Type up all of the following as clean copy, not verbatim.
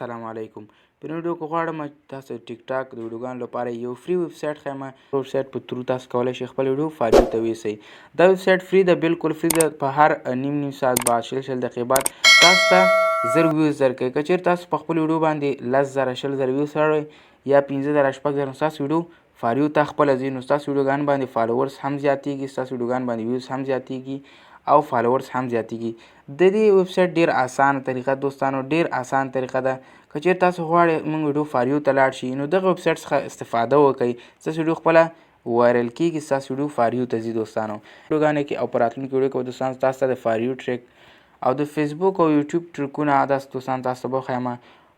السلام علیکم. په نوې ویډیو کې غواړم تاسو د ټیک ټاک د ویډیوګانو لپاره یو free ویب سایټ ښیم. ویب سایټ په ترو تاسو کولی شئ خپل ویډیو for you ته ویسئ. دا ویب سایټ free ده، بالکل free ده. په هر نیم نیم ساعت بعد، 20 20 دقیقې بعد تاسو ته 1000 views درکوي. که چېرې تاسو په خپل ویډیو باندې 10,000 20,000 views راوړئ یا 5,000 6,000، نو ستاسو ویډیو for you ته خپله ځي. نو ستاسو ویډیوګان باندې followers هم زیاتېږي، ستاسو ویډیوګان باندې views هم زیاتېږي او followers هم زیاتېږي. د دې ویب سایټ ډېر اسانه طریقه دوستانو، ډېر اسانه طریقه ده. که چېرې تاسو غواړئ موږ ویډیو for you ته لاړ شي، نو دغه ویب سایټ څخه استفاده وکړئ. ستاسو ویډیو خپله viral کېږي، ستاسو ویډیو for you ته ځي دوستانو. ویډیوګانو کې او په راتلونکي ویډیو کې به دوستانو تاسو ته د for you trick او د فیسبوک او یوټیوب trick ونه داسې دوستان تاسو ته به وښایم.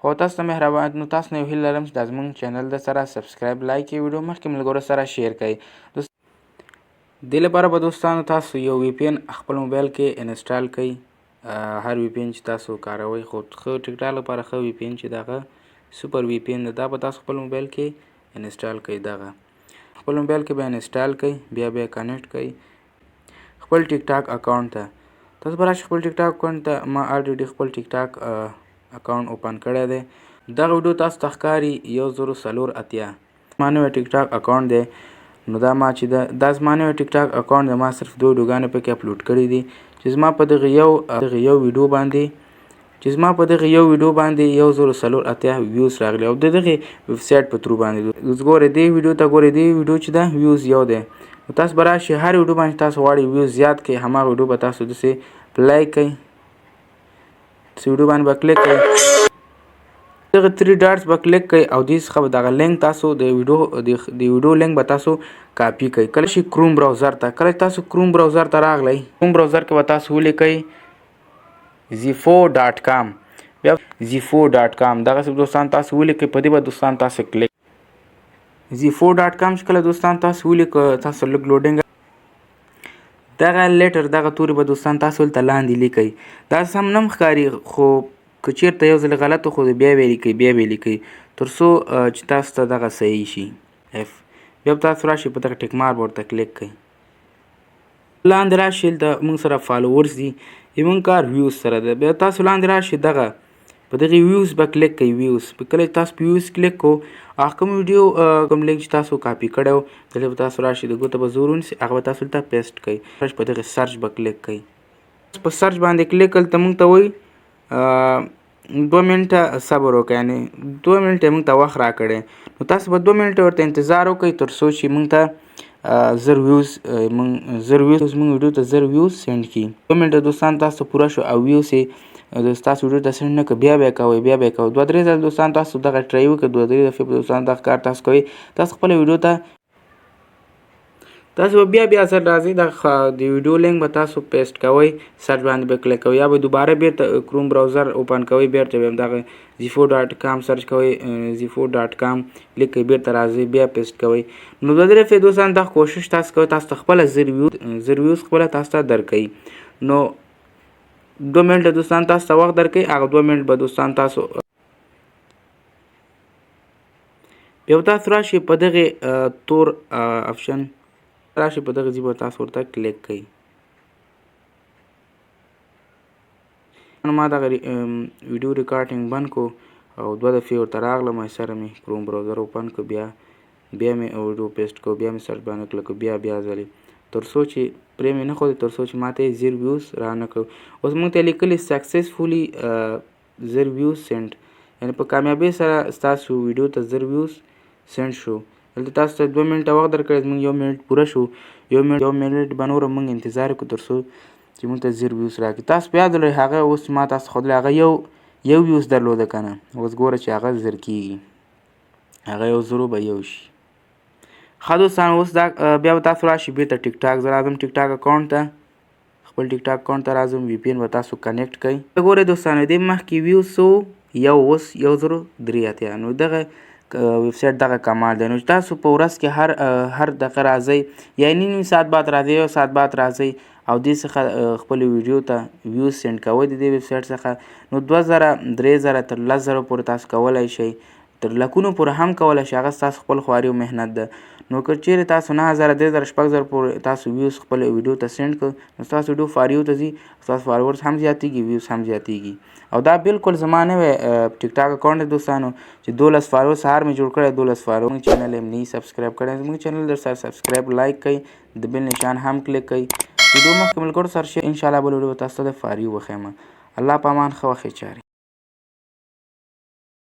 خو تاسو ته مهربان، نو تاسو نه یو هیله لرم چې دا زموږ channel د سره subscribe، like، ویډیو مخکې ملګرو سره share کړئ. دې لپاره به دوستانو تاسو یو VPN خپل موبایل کې install کړئ. هر VPN چې تاسو کاروئ، خو ښه ټیک ټاک لپاره ښه VPN چې دغه super VPN ده، دا به تاسو خپل موبایل کې install کړئ. دغه خپل موبایل کې به install کړئ، بیا به connect کړئ خپل ټیک ټاک account ته. تاسو به راشئ خپل ټیک ټاک account ته. ما already خپل ټیک ټاک account open کړی دی. دغه ویډیو تاسو ته ښکاري 1084. ما نوی ټیک ټاک account دی. نو دا ما چې دا زما نوی ټیک ټاک account دی، ما صرف دوه ویډیوګانې پکې اپلوډ کړې دي چې زما په دغه یو ویډیو باندې 1084 views راغلي او د دغې ویب سایټ په through باندې. اوس ګورئ دې ویډیو ته، ګورئ دې ویډیو چې ده views یو دی. نو تاسو به راشئ هر ویډیو باندې تاسو غواړئ views زیات کړئ، هماغه ویډیو به تاسو داسې play کړئ، داسې ویډیو باندې به کلیک کړئ، دغه 3 dots به کلیک کړئ او دې څخه به دغه لینک تاسو د ویډیو لینک به تاسو کاپي کړئ. کله چې Chrome browser ته، کله چې تاسو Chrome browser ته راغلئ، Chrome browser کې به تاسو ولیکئ zifo.com، بیا zifo.com دغسې دوستان تاسو ولیکئ. په دې به دوستان تاسو کلیک zifo.com چې کله دوستان تاسو ولیکئ، تاسو لږ loading دغه letter دغه توري به دوستان تاسو دلته لاندې لیکئ. دا سم نه ښکاري، خو که چېرته یو ځل غلط خو بیا به یې لیکئ، بیا به یې لیکئ تر څو چې تاسو ته دغه صحیح شي F. بیا به تاسو راشئ په دغه tick mark به ورته کلیک کړئ. لاندې راشئ، دلته موږ سره followers دي، زموږ کار views سره ده. بیا تاسو لاندې راشئ دغه په دغې views به کلیک کړئ. views په کله چې تاسو په views کلیک کړو، هغه کوم ویډیو کوم لینک چې تاسو کاپي کړی و، دلته به تاسو راشئ د ګوته به زور ونیسئ، هغه به تاسو دلته paste کړئ. په دغې search به کلیک کړئ. په search باندې کلیک کړل ته موږ ته وایي 2 منټه صبر وکړئ، یعنې 2 منټه موږ ته وخت راکړی. نو تاسو به 2 منټه ورته انتظار وکړئ تر څو چې موږ ته 1000 views، موږ 1000 views، موږ ویډیو ته 1000 views send کړي. 2 منټه دوستان تاسو پوره شو او views یې ستاسو ویډیو ته send نه کړ، بیا به یې کوئ، بیا به یې کوئ. دوه درې ځل دوستان تاسو دغه try وکړئ، دوه درې دفعې به دوستان دغه کار تاسو کوئ. تاسو خپله ویډیو ته تاسو به بیا بیا ځل راځئ، دغه د ویډیو لینک به تاسو paste کوئ، search باندې به کلیک کوئ، یا به دوباره بیرته Chrome browser open کوئ، بیرته به دغه zifo.com search کوئ، zifo.com لیکئ، بیرته راځئ بیا paste کوئ. نو دوه درې دفعې دوستان دغه کوشش تاسو کوئ، تاسو ته خپله 1000 views خپله تاسو ته درکوي. نو 2 منټه دوستان تاسو ته وخت درکوي، هغه 2 منټ به دوستان تاسو بیا تاسو راشئ په دغې تور option راشئ، په دغه ځای به تاسو ورته کلیک کړئ. نو ما دغه ویډیو recording بند کړو او دوه دفعې ورته راغلم، سره مې Chrome browser open کړو، بیا مې ویډیو paste کړو، بیا مې search باندې کلیک کړو، بیا بیا ځلې تر څو چې پرې مې نه ښودې، تر څو چې ما ته یې 1000 views را نه کړو. اوس موږ ته یې لیکلي successfully 1000 views send، یعنې په کامیابۍ سره ستاسو ویډیو ته 1000 views send شو. دلته تاسو ته 2 منټه وخت درکړی، زموږ 1 منټ پوره شو. یو منټ به نور موږ انتظار وکړو تر څو چې موږ ته 1000 views راکړي. تاسو په یاد ولرئ هغه اوس ما تاسو ښودلی هغه یو views درلوده که نه، اوس ګوره چې هغه 1000 کېږي، هغه 1000 به یو شي. ښه دوستان اوس دا بیا به تاسو راشئ بیرته ټیک ټاک، زه راځم ټیک ټاک account ته، خپل ټیک ټاک account ته راځم، VPN به تاسو connect کړئ. ګورئ دوستانو دې مخکې views څه وو؟ یو، اوس 1083. نو دغه ویب سایټ دغه کمال دی. نو چې تاسو په ورځ کې هر دقیقه راځئ، یا نیم نیم ساعت بعد راځئ، یو ساعت بعد راځئ او دې څخه خپلې ویډیو ته views send کوئ د دې ویب سایټ څخه، نو 2000 3000 تر 10,000 پورې تاسو کولی شئ، تر لکونو پورې هم کولی شئ. هغه ستاسو خپل خواري او محنت ده. نو که چیرې تاسو 9000، 3000، 6000 پورې تاسو ویوز خپل ویډیو ته سینډ کړ، نو ستاسو ویډیو فار یو ته ځي، ستاسو فالوورز هم زیاتیږي، ویوز هم زیاتیږي. او دا بالکل زما نوی ټیک ټاک اکاونټ دی دوستانو چې 12 فالوور سهار مې جوړ کړی، 12 فالوور. موږ چینل هم نه سبسکرایب کړی، زموږ چینل در سره سبسکرایب، لایک کړئ، د بل نشان هم کلیک کړئ، ویډیو مخکې ملګرو سره شیر. ان شاء الله بل ویډیو تاسو ته د فار یو وښیم. الله په امان، ښه وخت چاري.